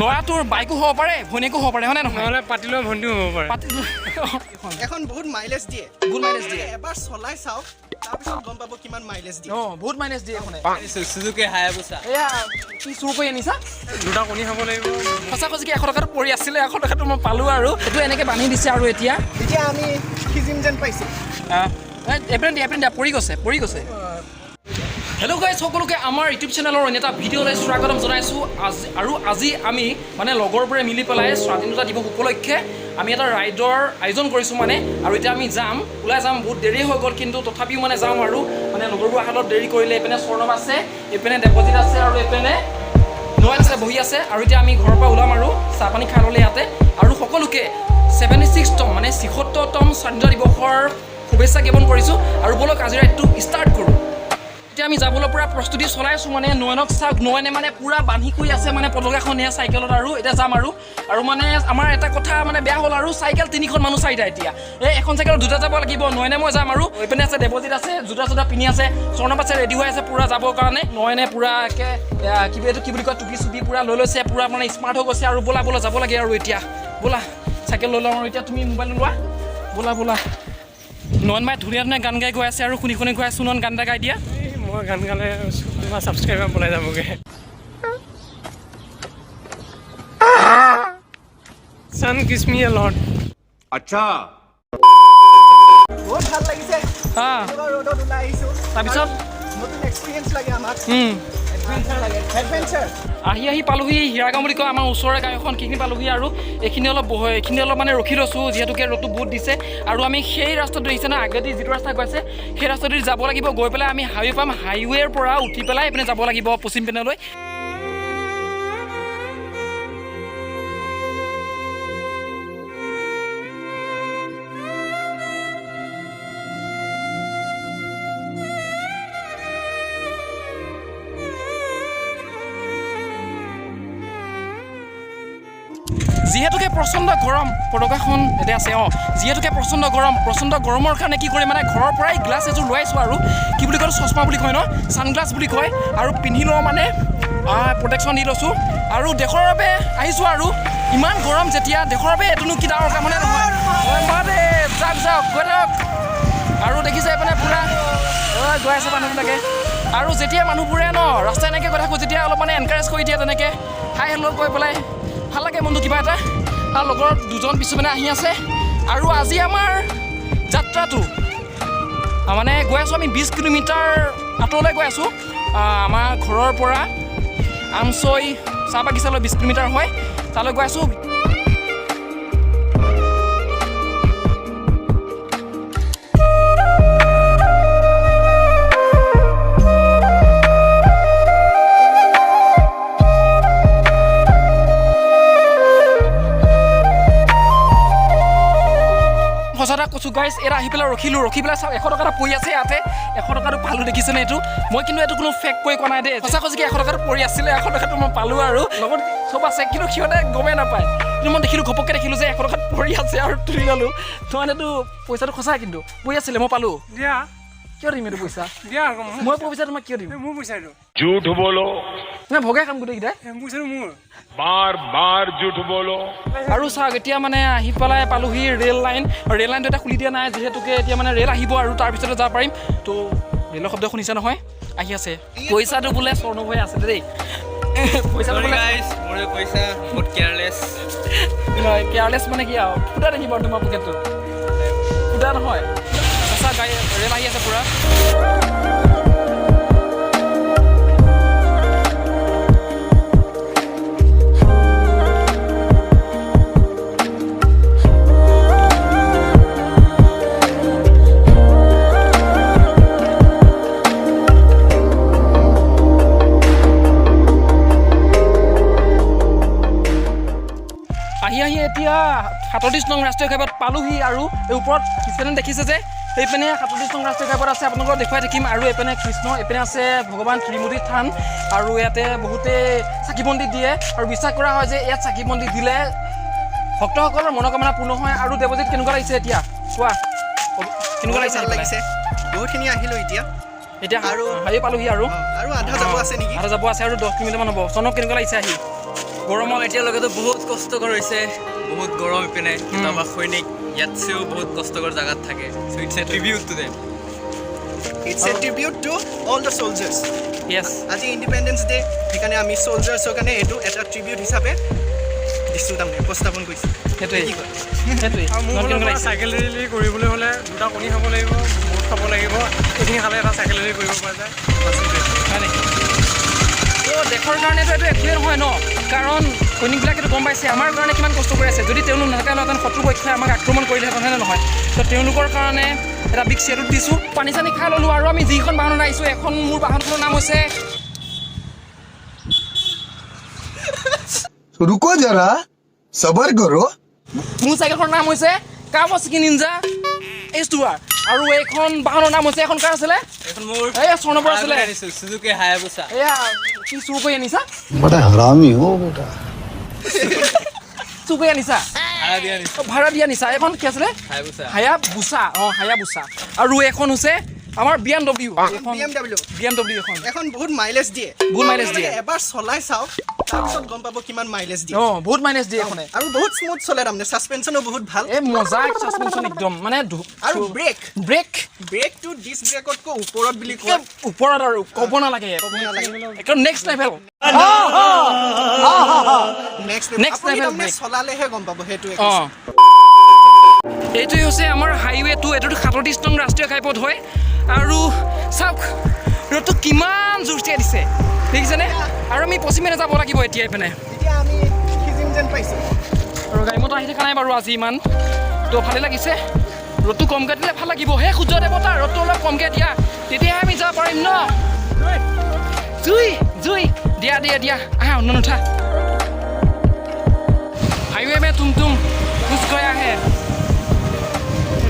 ল'ৰাটোৰ বাইকো হ'ব পাৰে, ভনীয়েকো হ'ব পাৰে, হয়নে নহয়? নহ'লে পাতিলেও ভণ্টিও হ'ব পাৰে। পাতি এখন বহুত মাইলেজ দিয়ে। বহুত মাইলেজ দিয়ে। এবাৰ চলাই চাওক, তাৰপিছত গম পাব কিমান মাইলেজ দিয়ে। অঁ, বহুত মাইলেজ দিয়ে এইখনে। Suzuki Hayabusa. এয়া কি চুৰ কৰি আনিছা? দুটা কণী খাব লাগিব। সঁচা সঁচাকৈ 100 টকাটো পৰি আছিলে, 100 টকাটো মই পালোঁ আৰু এইটো এনেকৈ বান্ধি দিছে আৰু এতিয়া। এতিয়া আমি সিজিম যেন পাইছোঁ। এপ্ৰেন দিয়া, এপ্ৰেন দিয়া, পৰি গৈছে, পৰি গৈছে। হেল্ল' গাইজ, সকলোকে আমাৰ ইউটিউব চেনেলৰ অন্য এটা ভিডিঅ'লৈ স্বাগতম জনাইছোঁ। আজি আৰু আজি আমি মানে লগৰবোৰে মিলি পেলাই স্বাধীনতা দিৱস উপলক্ষে আমি এটা ৰাইডৰ আয়োজন কৰিছোঁ মানে। আৰু এতিয়া আমি যাম, ওলাই যাম। বহুত দেৰি হৈ গ'ল, কিন্তু তথাপিও মানে যাম আৰু মানে লগৰবোৰ অহাত অলপ দেৰি কৰিলে। এইপিনে স্বৰ্ণৱ আছে, এইপিনে দেৱজিত আছে আৰু এইপিনে নয়ন আছে, বহি আছে। আৰু এতিয়া আমি ঘৰৰ পৰা ওলাম আৰু চাহ পানী খাই ল'লে ইয়াতে। আৰু সকলোকে 76তম মানে 76তম স্বাধীনতা দিৱসৰ শুভেচ্ছা জ্ঞাপন কৰিছোঁ। আৰু ব'লক, আজিৰ ৰাইডটো ষ্টাৰ্ট কৰোঁ। এতিয়া আমি যাবলৈ পূৰা প্ৰস্তুতি চলাইছোঁ। মানে নয়নক চাওক, নয়নে মানে পূৰা বান্ধি কৰি আছে মানে পতাকাখন এয়া চাইকেলত। আৰু এতিয়া যাম আৰু। আৰু মানে আমাৰ এটা কথা মানে বেয়া হ'ল আৰু, চাইকেল তিনিখন, মানুহ চাৰিটা। এতিয়া এই এখন চাইকেলত দুটা যাব লাগিব। নয়নে মই যাম আৰু এইপিনে আছে দেৱজিত আছে, জোতা চোতা পিন্ধি আছে, স্বৰ্ণৱ আছে, ৰেডি হৈ আছে পূৰা যাবৰ কাৰণে। নয়নে পূৰা একে এয়া কিবা এইটো কি বুলি কয়, টুপি চুপি পূৰা লৈ লৈছে, পূৰা মানে স্মাৰ্ট হৈ গৈছে। আৰু ব'লা ব'লা, যাব লাগে আৰু এতিয়া। ব'লা, চাইকেল লৈ লওঁ। আৰু এতিয়া তুমি মোবাইল লোৱা, ব'লা ব'লা। নয়ন মাই ধুনীয়া ধুনীয়া গান গাই গৈ আছে আৰু শুনি শুনি গৈ আছোঁ। নয়ন, গান এটা গাই দিয়া। এই মই গান গালে তোমাৰ ছাবস্ক্ৰাইবাৰ পলাই যাবগৈ। Son kiss me a lot. अच्छा। বহুত ভাল লাগিছে। এনেকুৱা ৰ'দত ওলাই আহিছোঁ। তাৰপিছত? আৰু নতুন এক্সপিৰিয়েঞ্চ লাগে আমাক, এডভেঞ্চাৰ লাগে, এডভেঞ্চাৰ। আহি আহি পালোহি হীৰাগাঁও বুলি কয় আমাৰ ওচৰৰে গাঁও এখন, সেইখিনি পালোহি। আৰু এইখিনি অলপ বহ, এইখিনি অলপ মানে ৰখি লৈছোঁ, যিহেতুকে ৰ'দটো বহুত দিছে। আৰু আমি সেই ৰাস্তাটো দেখিছে না, আগেদি যিটো ৰাস্তা গৈছে সেই ৰাস্তাটোদি যাব লাগিব। গৈ পেলাই আমি হাইৱে পাম, হাইৱেৰ পৰা উঠি পেলাই এইপিনে যাব লাগিব পশ্চিম পিনলৈ। যিহেতুকে প্ৰচণ্ড গৰম, পতাকাখন এতিয়া আছে। অঁ, যিহেতুকে প্ৰচণ্ড গৰম, প্ৰচণ্ড গৰমৰ কাৰণে কি কৰিম, মানে ঘৰৰ পৰাই গ্লাছ এযোৰ লৈ আহিছোঁ। আৰু কি বুলি কয়, চশমা বুলি কয় ন, ছানগ্লাছ বুলি কয়। আৰু পিন্ধি লওঁ, মানে প্ৰটেকশ্যন দি লৈছোঁ। আৰু দেশৰ বাবে আহিছোঁ আৰু ইমান গৰম যেতিয়া দেশৰ বাবে এইটোনো কি ডাঙৰ কাম, হয়নে নহয়? মহাদেৱ, যাওক যাওক, গৈ থাকক। আৰু দেখিছে এইপিনে পূৰা গৈ আছে মানুহবিলাকে। আৰু যেতিয়া মানুহবোৰে ন ৰাস্তা এনেকৈ গৈ থাকোঁ, যেতিয়া অলপ মানে এনকাৰেজ কৰি দিয়ে তেনেকৈ হাই হেল্ল' কৈ পেলাই, ভাল লাগে মনটো কিবা এটা। আৰু লগৰ দুজন পিছুপিনে আহি আছে। আৰু আজি আমাৰ যাত্ৰাটো মানে গৈ আছোঁ আমি 20 কিলোমিটাৰ আঁতৰলৈ গৈ আছোঁ। আমাৰ ঘৰৰ পৰা আমচৈ চাহ বাগিচালৈ 20 কিলোমিটাৰ হয়, তালৈ গৈ আছোঁ। সঁচা এটা কৈছোঁ গাইজ, ইয়াত আহি পেলাই ৰখিলোঁ, ৰখি পেলাই চাওঁ 100 টকা এটা পৰি আছে ইয়াতে। 100 টকাটো পালোঁ, দেখিছেনে এইটো? মই কিন্তু এইটো কোনো ফেক কৰি কোৱা নাই দেই। সঁচা সঁচাকৈ 100 টকাটো পৰি আছিলে, 100 টকাটো মই পালোঁ। আৰু লগত চব আছে, কিন্তু সিহঁতে গমেই নাপায়। কিন্তু মই দেখিলোঁ, ঘপককৈ দেখিলোঁ যে 100 টকাত পৰি আছে আৰু তুলি ল'লোঁ। তোমাৰ এইটো পইচাটো সঁচা কিন্তু পৰি আছিলে, মই পালোঁ। দিয়া। কিয় দিম এইটো পইচা? দিয়া আকৌ। মই পইচা তোমাক কিয় দিম? এই মোৰ পইচা এইটো। झूठ बोलो। নাই, ভগাই খাম গোটেইকেইটাই। এই মোৰ পইচাটো মোৰ। बार बार झूठ बोलो। আৰু চাওক, এতিয়া মানে আহি পেলাই পালোহি ৰেল লাইন। ৰেল লাইনটো এতিয়া খুলি দিয়া নাই, যিহেতুকে এতিয়া মানে ৰেল আহিব আৰু তাৰপিছতে যাব পাৰিম। তো ৰেলৰ শব্দ শুনিছে নহয়, আহি আছে। পইচাটো বোলে স্বৰ্ণ হৈ আছে দেই, পইচাটো বোলে। মোৰ পইচা বহুত কেয়াৰলেছ। নহয়, কেয়াৰলেছ মানে কি আৰু, ফুটা দেখিব আৰু তোমাৰ পকেটটো ফুটা নহয়। সঁচা গাড়ী ৰেল আহি আছে পূৰা। আহি আহি এতিয়া 37 নং ৰাষ্ট্ৰীয় ঘাইপথ পালোহি। আৰু এই ওপৰত পিছপিনে দেখিছে যে সেইপিনে 37 নং ৰাষ্ট্ৰীয় ঘাইপথ আছে, আপোনালোকক দেখুৱাই থাকিম। আৰু এইপিনে কৃষ্ণ, এইপিনে আছে ভগৱান ত্ৰিমূৰ্তি থান। আৰু ইয়াতে বহুতে চাকি বন্তি দিয়ে আৰু বিশ্বাস কৰা হয় যে ইয়াত চাকি বন্তি দিলে ভক্তসকলৰ মনোকামনা পূৰ্ণ হয়। আৰু দেৱজিত, কেনেকুৱা লাগিছে এতিয়া কোৱা, কেনেকুৱা লাগিছে? ভাল লাগিছে, বহুতখিনি আহিলোঁ এতিয়া। এতিয়া আৰু হাৰি পালোহি আৰু। আৰু আধা যাব আছে নেকি? আধা যাব আছে আৰু 10 কিলোমিটাৰমান হ'ব। চনক, কেনেকুৱা লাগিছে আহি? গৰমত এতিয়ালৈকেতো বহুত কষ্টকৰ হৈছে, বহুত গৰম ইপিনে। কিন্তু আমাৰ সৈনিক ইয়াতছেও বহুত কষ্টকৰ জেগাত থাকে। So it's a tribute to them. It's a tribute to all the soldiers. Yes. আজি ইণ্ডিপেণ্ডেঞ্চ ডে, সেইকাৰণে আমি চ'লজাৰ্ছৰ কাৰণে এইটো এটা ট্ৰিবিউট হিচাপে দিছোঁ, তাৰমানে উপস্থাপন কৰিছোঁ। সেইটোৱে। কি কয়? সেইটোৱে। আৰু মোৰ নতুন ফালৰ পৰা লাগিছে। চাইকেল ৰেলী কৰিবলৈ হ'লে দুটা কণী খাব লাগিব, বুট খাব লাগিব। এইখিনি খালে এটা চাইকেল ৰেলী কৰিব পৰা যায়। বাছ সেইটোৱে। হয় নেকি? তো দেশৰ কাৰণেতো এইটো একোৱেই নহয় ন, কাৰণ সৈনিকবিলাকেতো গম পাইছে আমাৰ কাৰণে কিমান কষ্ট কৰি আছে। যদি তেওঁলোক নাথাকিলেহেঁতেন, শত্ৰুপক্ষই আমাক আক্ৰমণ কৰিলেহেঁতেন, হয়নে নহয়? তো তেওঁলোকৰ কাৰণে এটা বিগ চেলুট দিছোঁ। পানী চানী খাই ল'লোঁ। আৰু আমি যিখন বাহনত আহিছোঁ, এখন মোৰ বাহনখনৰ নাম হৈছে तो रुको जरा, सबर करो। মোৰ চাইকেলখনৰ নাম হৈছে কাৱাচাকি নিঞ্জা H2R। আৰু এইখন বাহনৰ নাম হৈছে, এখন কাৰ আছিলে? এখন মোৰ। এই স্বৰ্ণপুৰ আছিলে। আনিছোঁ চুজুকি হায়াবুচা। এয়া কি চুৰ কৰি আনিছা? बड़ा हरामी हो बेटा। চুৰ কৰি আনিছা? ভাড়া দি আনিছোঁ। অ, ভাড়া দি আনিছা। এইখন কি আছিলে? হায়াবুচা। হায়াবুচা, অঁ, হায়াবুচা। আৰু এইখন হৈছে আমাৰ BMW. BMW. BMW এখন। এখন বহুত মাইলেজ দিয়ে। বহুত মাইলেজ দিয়ে। আপোনালোকে এবাৰ চলাই চাওক, তাৰপিছত গম পাব কিমান মাইলেজ দিয়ে। অঁ, বহুত মাইলেজ দিয়ে এইখনে। আৰু বহুত স্মুথ চলে, তাৰমানে ছাছপেনশ্যনো বহুত ভাল। এই মজা ছাছপেনশ্যন একদম মানে আৰু ব্ৰেক ব্ৰেক ব্ৰেকটো ডিস্ক ব্ৰেকতকৈ ওপৰত বুলি কয়। ওপৰত আৰু ক'ব নালাগে। ক'ব নালাগে। একদম নেক্সট লেভেল। নেক্সট Next আপুনি level তাৰমানে brake। চলালেহে গম পাব সেইটোৱে। অঁ, এইটোৱে হৈছে আমাৰ হাইৱেটো। এইটোতো 37 নং ৰাষ্ট্ৰীয় ঘাইপথ হয়। আৰু চাওক, ৰ'দটো কিমান জোৰছে দিছে, দেখিছেনে? আৰু আমি পশ্চিমে যাব লাগিব এতিয়া এইপিনে। এতিয়া আমি সিজিম যেন পাইছোঁ। আৰু গাড়ী মটৰ আহি থকা নাই বাৰু আজি ইমান, তো ভালেই লাগিছে। ৰ'দটো কমকৈ দিলে ভাল লাগিব। হে সূৰ্য দেৱতা, ৰ'দটো অলপ কমকৈ দিয়া, তেতিয়াহে আমি যাব পাৰিম ন। জুই জুই দিয়া দিয়া দিয়া। আহা অন্য নুঠা। हाईवे में तुम तुम घुस गया है।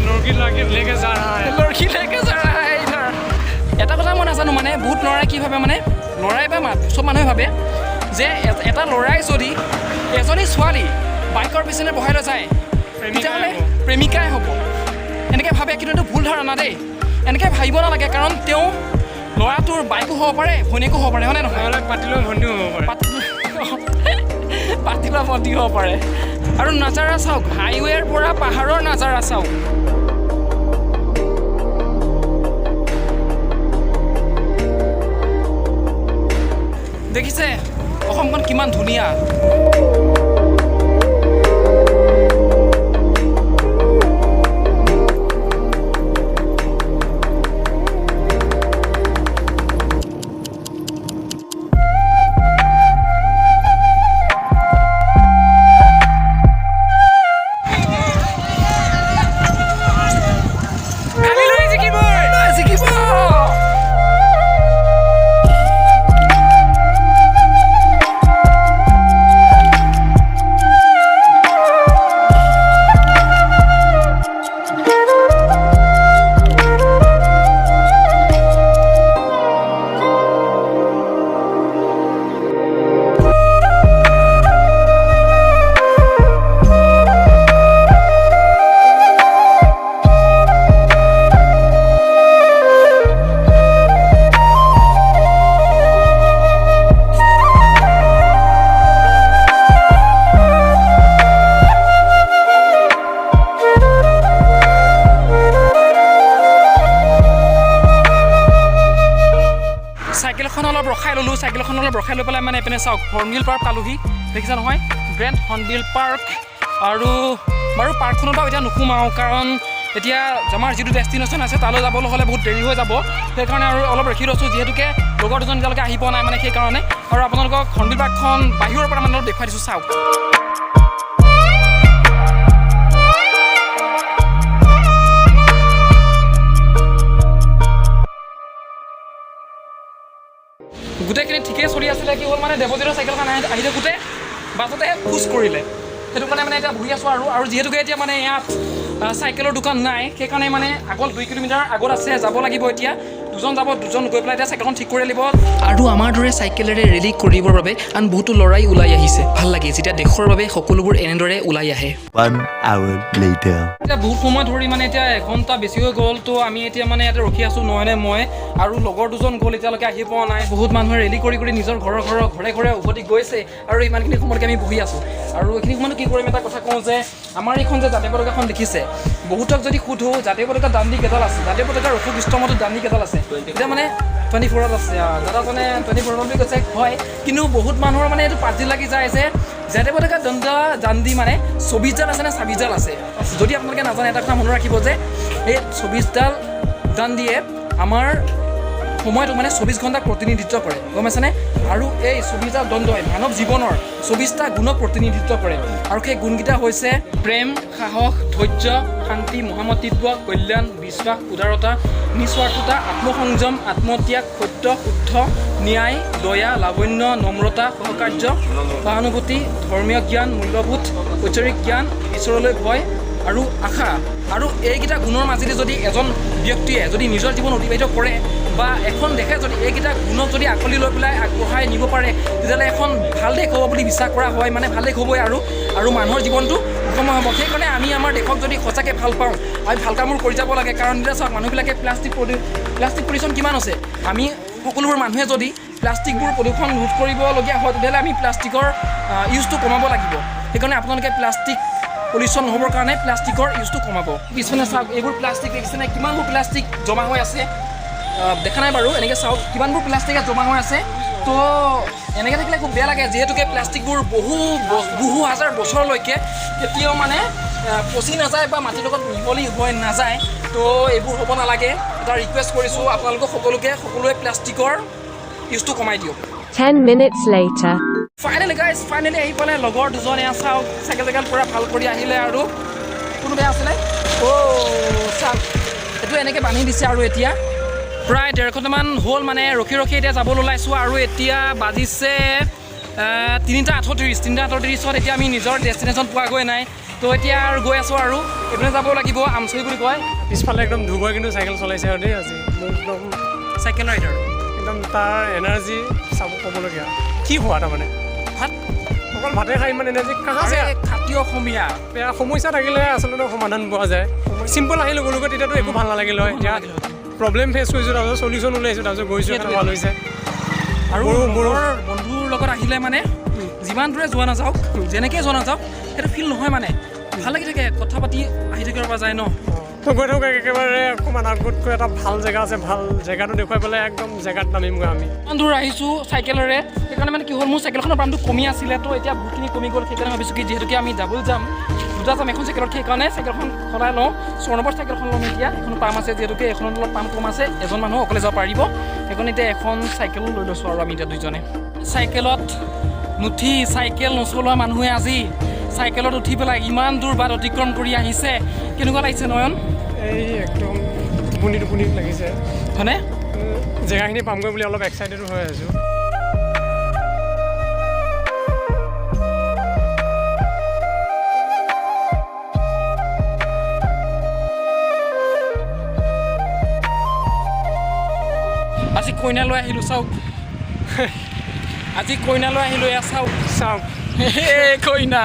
लड़की लाके लेके जा रहा है। लड़की लेके जा रहा है इधर। এটা কথা মই নাজানো, মানে বহুত ল'ৰাই কি ভাবে, মানে ল'ৰাই বা চব মানুহে ভাবে যে এটা ল'ৰাই যদি এজনী ছোৱালী বাইকৰ পিছনে বহাই লৈ যায়, তেতিয়াহ'লে প্ৰেমিকাই হ'ব, এনেকৈ ভাবে। কিন্তু এইটো ভুল ধাৰণা দেই, এনেকৈ ভাবিব নালাগে। কাৰণ তেওঁ ল'ৰাটোৰ বাইকো হ'ব পাৰে, ভনীয়েকো হ'ব পাৰে, হয়নে নহয়? নহ'লে পাতিলেও ভণ্টিও হ'ব পাৰে। পাতিলা ভণ্টি হ'ব পাৰে। আৰু নাজাৰা চাওক, হাইৱেৰ পৰা পাহাৰৰ নাজাৰা চাওক। দেখিছে অসমখন কিমান ধুনীয়া। কালিলৈ জিকিবই। জিকিব। চাইকেলখন অলপ ৰখাই ল'লোঁ। চাইকেলখন অলপ ৰখাই লৈ পেলাই মানে এইপিনে চাওক, হৰ্ণবিল পাৰ্ক পালোহি। দেখিছা নহয়, গ্ৰেণ্ড হৰ্ণবিল পাৰ্ক। আৰু বাৰু পাৰ্কখনত বাৰু এতিয়া নোসোমাওঁ, কাৰণ এতিয়া আমাৰ যিটো ডেষ্টিনেশ্যন আছে তালৈ যাবলৈ হ'লে বহুত দেৰি হৈ যাব। সেইকাৰণে আৰু অলপ ৰখি লৈছোঁ, যিহেতুকে লগৰ দুজন এতিয়ালৈকে আহি পোৱা নাই, মানে সেইকাৰণে। আৰু আপোনালোকক হৰ্ণবিল পাৰ্কখন বাহিৰৰ পৰা মানে অলপ দেখুৱাই দিছোঁ, চাওক। গোটেইখিনি ঠিকেই চলি আছিলে, কি হ'ল মানে দেৱজিতৰ চাইকেলখন আহি থাকোঁতে বাটতে খোজ কৰিলে। সেইটো কাৰণে মানে এতিয়া বহি আছোঁ। আৰু যিহেতুকে এতিয়া মানে ইয়াত চাইকেলৰ দোকান নাই, সেইকাৰণে মানে আগত 2 কিলোমিটাৰ আগত আছে, যাব লাগিব এতিয়া। দুজন যাব, দুজন গৈ পেলাই এতিয়া চাইকেলখন ঠিক কৰি লাগিব। আৰু আমাৰ দৰে চাইকেলেৰে ৰেলী কৰিবৰ বাবে আন বহুতো ল'ৰাই ওলাই আহিছে। ভাল লাগে যেতিয়া দেশৰ বাবে সকলোবোৰ এনেদৰে ওলাই আহে। One hour later. এতিয়া বহুত সময় ধৰি মানে এতিয়া এঘণ্টা বেছি হৈ গ'ল। তো আমি এতিয়া মানে ইয়াতে ৰখি আছোঁ, নয়নে মই আৰু লগৰ দুজন গ'ল, এতিয়ালৈকে আহি পোৱা নাই। বহুত মানুহে ৰেলী কৰি কৰি নিজৰ ঘৰৰ ঘৰৰ ঘৰে ঘৰে উভতি গৈছে আৰু ইমানখিনি সময়লৈকে আমি বহি আছোঁ। আৰু এইখিনি সময়ত কি কৰিম, এটা কথা কওঁ যে আমাৰ এইখন যে জাতীয় পতাকাখন দেখিছে, বহুতক যদি সোধোঁ জাতীয় পতাকা দাণ্ডি কেইডাল আছে, জাতীয় পতাকাৰ অশোক স্তম্ভটোত দাণ্ডি কেইডাল আছে, এতিয়া মানে 24ত আছে। দাদাজনে 24ত বুলি কৈছে হয়, কিন্তু বহুত মানুহৰ মানে এইটো পাজি লাগি যায় যে জাতীয় পতাকা দাণ্ডি মানে 24ডাল আছে নে 26ডাল আছে। যদি আপোনালোকে নাজানে, এটা কথা মনত ৰাখিব যে এই 24ডাল দাণ্ডিয়ে আমাৰ সময়টো মানে 24 ঘণ্টাক প্ৰতিনিধিত্ব কৰে, গম পাইছেনে? আৰু এই 24টা দণ্ডই মানৱ জীৱনৰ 24টা গুণক প্ৰতিনিধিত্ব কৰে। আৰু সেই গুণকেইটা হৈছে প্ৰেম, সাহস, ধৈৰ্য, শান্তি, মহামতিত্ব, কল্যাণ, বিশ্বাস, উদাৰতা, নিস্বাৰ্থতা, আত্মসংযম, আত্মত্যাগ, সত্য, শুদ্ধ, ন্যায়, দয়া, লাৱণ্য, নম্ৰতা, সহকাৰ্য, সহানুভূতি, ধৰ্মীয় জ্ঞান, মূল্যবোধ, ঐশ্বৰিক জ্ঞান, ঈশ্বৰলৈ ভয় আৰু আশা। আৰু এইকেইটা গুণৰ মাজেদি যদি এজন ব্যক্তিয়ে যদি নিজৰ জীৱন অতিবাহিত কৰে বা এখন দেশে যদি এইকেইটা গুণক যদি আকোৱালি লৈ পেলাই আগবঢ়াই নিব পাৰে, তেতিয়াহ'লে এখন ভাল দেশ হ'ব বুলি বিশ্বাস কৰা হয়, মানে ভাল দেশ হ'বই আৰু আৰু মানুহৰ জীৱনটো সুখময় হ'ব। সেইকাৰণে আমি আমাৰ দেশক যদি সঁচাকৈ ভাল পাওঁ, আমি ভাল কামবোৰ কৰি যাব লাগে। কাৰণ এতিয়া চাওক, মানুহবিলাকে প্লাষ্টিক পলিউশ্যন কিমান হৈছে। আমি সকলোবোৰ মানুহে যদি প্লাষ্টিকবোৰ প্ৰদূষণ ৰোধ কৰিবলগীয়া হয়, তেতিয়াহ'লে আমি প্লাষ্টিকৰ ইউজটো কমাব লাগিব। সেইকাৰণে আপোনালোকে প্লাষ্টিক পলিউশ্যন নহ'বৰ কাৰণে প্লাষ্টিকৰ ইউজটো কমাব। পিছফালে চাওক, এইবোৰ প্লাষ্টিক দেখিছেনে, কিমানবোৰ প্লাষ্টিক জমা হৈ আছে। দেখা নাই বাৰু, এনেকৈ চাওক কিমানবোৰ প্লাষ্টিক ইয়াত জমা হৈ আছে। তো এনেকৈ থাকিলে খুব বেয়া লাগে, যিহেতুকে প্লাষ্টিকবোৰ বহু বহু হাজাৰ বছৰলৈকে কেতিয়াও মানে পচি নাযায় বা মাটিৰ লগত মিহলি হৈ নাযায়। তো এইবোৰ হ'ব নালাগে। এটা ৰিকুৱেষ্ট কৰিছোঁ আপোনালোকক সকলোকে, সকলোৱে প্লাষ্টিকৰ ইউজটো কমাই দিয়ক। 10 minutes later. Finally guys, finally আহি পালে লগৰ দুজন। এয়া চাওক, চাইকেল চাইকেল পূৰা ভাল কৰি আহিলে। আৰু কোনো বেয়া আছিলে? অ' চাওক, এইটো এনেকৈ বান্ধি দিছে। আৰু এতিয়া প্ৰায় 1.5 ঘণ্টামান হ'ল মানে ৰখি ৰখি এতিয়া যাবলৈ ওলাইছোঁ। আৰু এতিয়া বাজিছে 3:38। 3:38ত এতিয়া আমি নিজৰ ডেষ্টিনেশ্যন পোৱাগৈ নাই। তো এতিয়া আৰু গৈ আছোঁ আৰু এইপিনে যাব লাগিব, আমচৰি বুলি কয়। পিছফালে একদম ধুবই কিন্তু চাইকেল চলাইছে আৰু দেই আজি মোক একদম চাইকেল ৰাইডাৰ একদম তাৰ এনাৰ্জি চাব ক'বলগীয়া। কি খোৱা তাৰমানে? ভাত, অকল ভাতে খাই ইমান এনাৰ্জি কাহা আছে? খাতি অসমীয়া। বেয়া সমস্যা থাকিলে আচলতে সমাধান পোৱা যায়। চিম্পল আহি লগে তেতিয়াতো একো ভাল নালাগিল হয়। এতিয়া প্ৰব্লেম ফেচ কৰিছোঁ, তাৰপিছত চলিউশ্যন ওলাইছোঁ, তাৰপিছত গৈছোঁ, ভাল হৈছে। আৰু মোৰ বন্ধুৰ লগত আহিলে মানে যিমান দূৰে যোৱা নাযাওক, যেনেকৈ যোৱা নাযাওক, সেইটো ফিল নহয়, মানে ভাল লাগি থাকে, কথা পাতি আহি থাকিব পৰা যায় ন। তো গৈ থাকোঁ একেবাৰে অকণমান আগতকৈ এটা ভাল জেগা আছে, ভাল জেগাটো দেখুৱাই পেলাই একদম জেগাত নামিমগৈ আমি। ইমান দূৰ আহিছোঁ চাইকেলেৰে, সেইকাৰণে মানে কি হ'ল, মোৰ চাইকেলখনৰ পামটো কমি আছিলে, তো এতিয়া বহুতখিনি কমি গ'ল। সেইকাৰণে ভাবিছোঁ কি, যিহেতুকে আমি ডাবল যাম, দুটা যাম এখন চাইকেলত, সেইকাৰণে চাইকেলখন সলাই লওঁ। 6 নম্বৰ চাইকেলখন ল'ম এতিয়া। এখন পাম আছে, যিহেতুকে এইখনত অলপ পাম কম আছে, এজন মানুহ অকলে যাব পাৰিব। সেইকাৰণে এতিয়া এখন চাইকেলো লৈ লৈছোঁ। আৰু আমি এতিয়া দুইজনে চাইকেলত নুঠি, চাইকেল নচলোৱা মানুহে আজি চাইকেলত উঠি পেলাই ইমান দূৰ বাট অতিক্ৰম কৰি আহিছে। কেনেকুৱা লাগিছে নয়ন? এই একদম টোপনি টোপনি লাগিছে। হয়নে? জেগাখিনি পামগৈ বুলি অলপ এক্সাইটেডো হৈ আছোঁ। আজি কইনা লৈ আহিলোঁ, চাওক। আজি কইনা লৈ আহিলোঁ, এয়া চাওক। চাওক কইনা।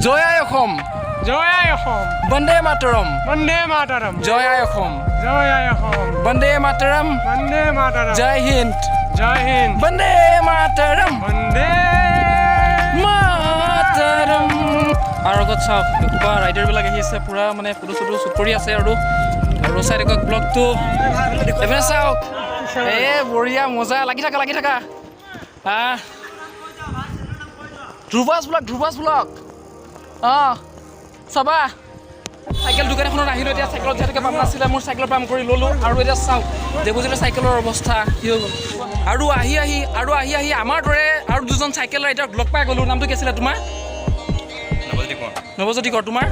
জয় আই অসম। জয় আই অসম। বন্দে মাতৰম। বন্দে মাতৰম। জয় আই অসম। জয় আই অসম। বন্দে মাতৰম। বন্দে মাতৰম। জয় হিন্দ। জয় হিন্দ। বন্দে মাতৰম। বন্দে মাতৰম। আৰু আগত চাওক, এসোপা ৰাইডাৰবিলাক আহি আছে, পূৰা মানে ফটো চটো শ্বুট কৰি আছে। আৰু আৰু চাই থাকক ব্লগটো। এইপিনে চাওক। এ বঢ়িয়া, মজা, লাগি থাকা, লাগি থাকা। আহ, ধ্ৰুৱাজ ব্লগ, ধ্ৰুৱাজ ব্লগ। অঁ, চাবা। চাইকেল দোকান এখনত আহিলোঁ। এতিয়া চাইকেলত যিহেতুকে পাম নাছিলে, মোৰ চাইকেলৰ পাম কৰি ল'লোঁ। আৰু এতিয়া চাওক দেৱজিতৰ চাইকেলৰ অৱস্থা কি হৈ গ'ল। আৰু আহি আহি আমাৰ দৰে আৰু দুজন চাইকেল ৰাইডাৰক লগ পাই গ'লোঁ। নামটো কি আছিলে তোমাৰ? নৱজ্যোতি কৰ। তোমাৰ?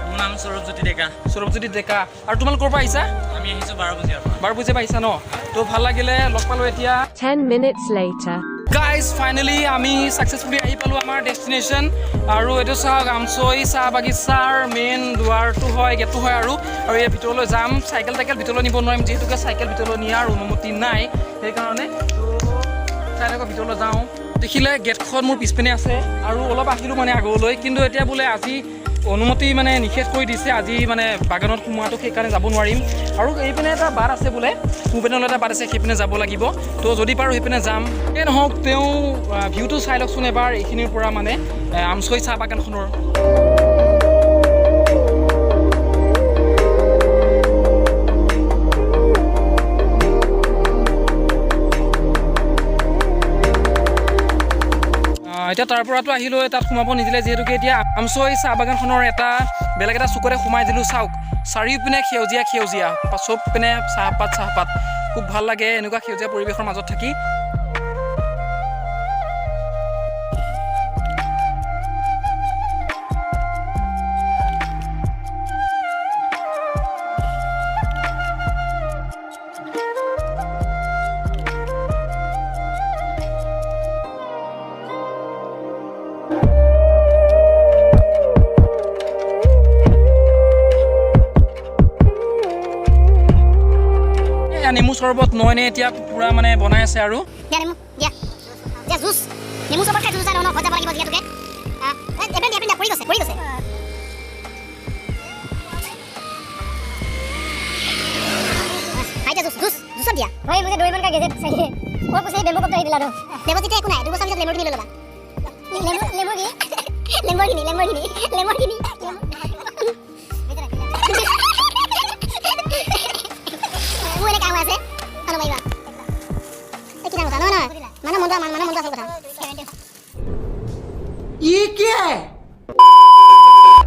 মোৰ নাম সৌৰভজ্যোতি ডেকা। সৌৰভজ্যোতি ডেকা। আৰু তোমালোক ক'ৰ পৰা আহিছা? আমি আহিছোঁ 12 বজাৰ পৰা। 12 বজাৰ পৰা আহিছা ন? তো ভাল লাগিলে, লগ পালোঁ এতিয়া। 10 minutes later. Guys, finally আমি ছাকচেছফুলি আহি পালোঁ আমাৰ ডেষ্টিনেশ্যন। আৰু এইটো চাওক, আমচৈ চাহ বাগিচাৰ মেইন দুৱাৰটো হয়, গেটটো হয়। আৰু আৰু ইয়াৰ ভিতৰলৈ যাম। চাইকেল টাইকেল ভিতৰলৈ নিব নোৱাৰিম, যিহেতুকে চাইকেল ভিতৰলৈ নিয়াৰ অনুমতি নাই, সেইকাৰণে। তো চাই থাকক, ভিতৰলৈ যাওঁ। দেখিলে গেটখন মোৰ পিছপিনে আছে। আৰু অলপ আহিলোঁ মানে আগলৈ, কিন্তু এতিয়া বোলে আজি অনুমতি মানে নিষেধ কৰি দিছে আজি মানে বাগানত সোমোৱাটো, সেইকাৰণে যাব নোৱাৰিম। আৰু এইপিনে এটা বাট আছে বোলে, সোঁপিনলৈ এটা বাট আছে, সেইপিনে যাব লাগিব। তো যদি পাৰোঁ সেইপিনে যাম। এই নহওক, তেওঁ ভিউটো চাই লওকচোন এবাৰ এইখিনিৰ পৰা, মানে আমচৈ চাহ বাগানখনৰ। এতিয়া তাৰ পৰাতো আহিলোঁ, তাত সোমাব নিদিলে যিহেতুকে। এতিয়া আমচৈ চাহ বাগানখনৰ এটা বেলেগ এটা চুকতে সোমাই দিলোঁ। চাওক, চাৰিওপিনে সেউজীয়া সেউজীয়া, চব পিনে চাহপাত চাহপাত। খুব ভাল লাগে এনেকুৱা সেউজীয়া পৰিৱেশৰ মাজত থাকি। এয়া নেমু চৰবত নয়নে এতিয়া পূৰা মানে বনাই আছে আৰু। দিয়া নেমু দিয়া, দিয়া জুচ। নেমু চৰবত খাই জুচ আৰু ন, ঘৰত যাব লাগিব যিহেতুকে। এপ্ৰিল দিয়া, এপ্ৰিল দিয়া, পৰি গৈছে, পৰি গৈছে। খাই দিয়া জুচ, জুচ, জুচত দিয়া। भाई, मुझे डोरेमोन का गैजेट चाहिए। वो कुछ बेम्बू कॉप्टर ही दिला दो। देवजीते একো নাই, 2 বছৰ পিছত লেম্বৰগিনি লৈ ল'বা। Lamborghini, Lamborghini, Lamborghini, Lamborghini. মোৰ এনে কাম হৈ আছে, মানুহ মাৰিবা। এই কি ডাঙৰ কথা নহয়, নহয়, মানুহ মনটো, মানুহ মনটো আচল কথা। ये क्या है?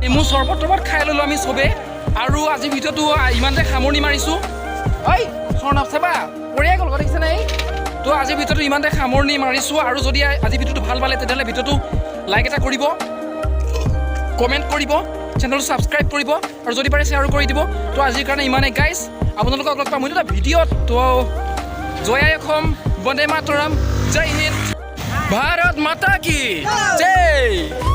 নেমু চৰবত তৰবত খাই ল'লোঁ আমি চবেই। আৰু আজি ভিডিঅ'টো ইমানতে সামৰণি মাৰিছোঁ। ঐ স্বৰ্ণাভ, চাবা, পৰিয়াই গ'ল, দেখিছে নাই? তো আজিৰ ভিডিঅ'টো ইমানতে সামৰণি মাৰিছোঁ। আৰু যদি আজি ভিডিঅ'টো ভাল পালে, তেতিয়াহ'লে ভিডিঅ'টো লাইক এটা কৰিব, কমেণ্ট কৰিব, চেনেলটো ছাবস্ক্ৰাইব কৰিব আৰু যদি পাৰে শ্বেয়াৰো কৰি দিব। তো আজিৰ কাৰণে ইমানেই গাইজ। আপোনালোকক লগ পাম এটা ভিডিঅ'ত। তো জয় আই অসম, বন্দে মাতৰম, জয় হিন্দ, ভাৰত মাতা কি জয়।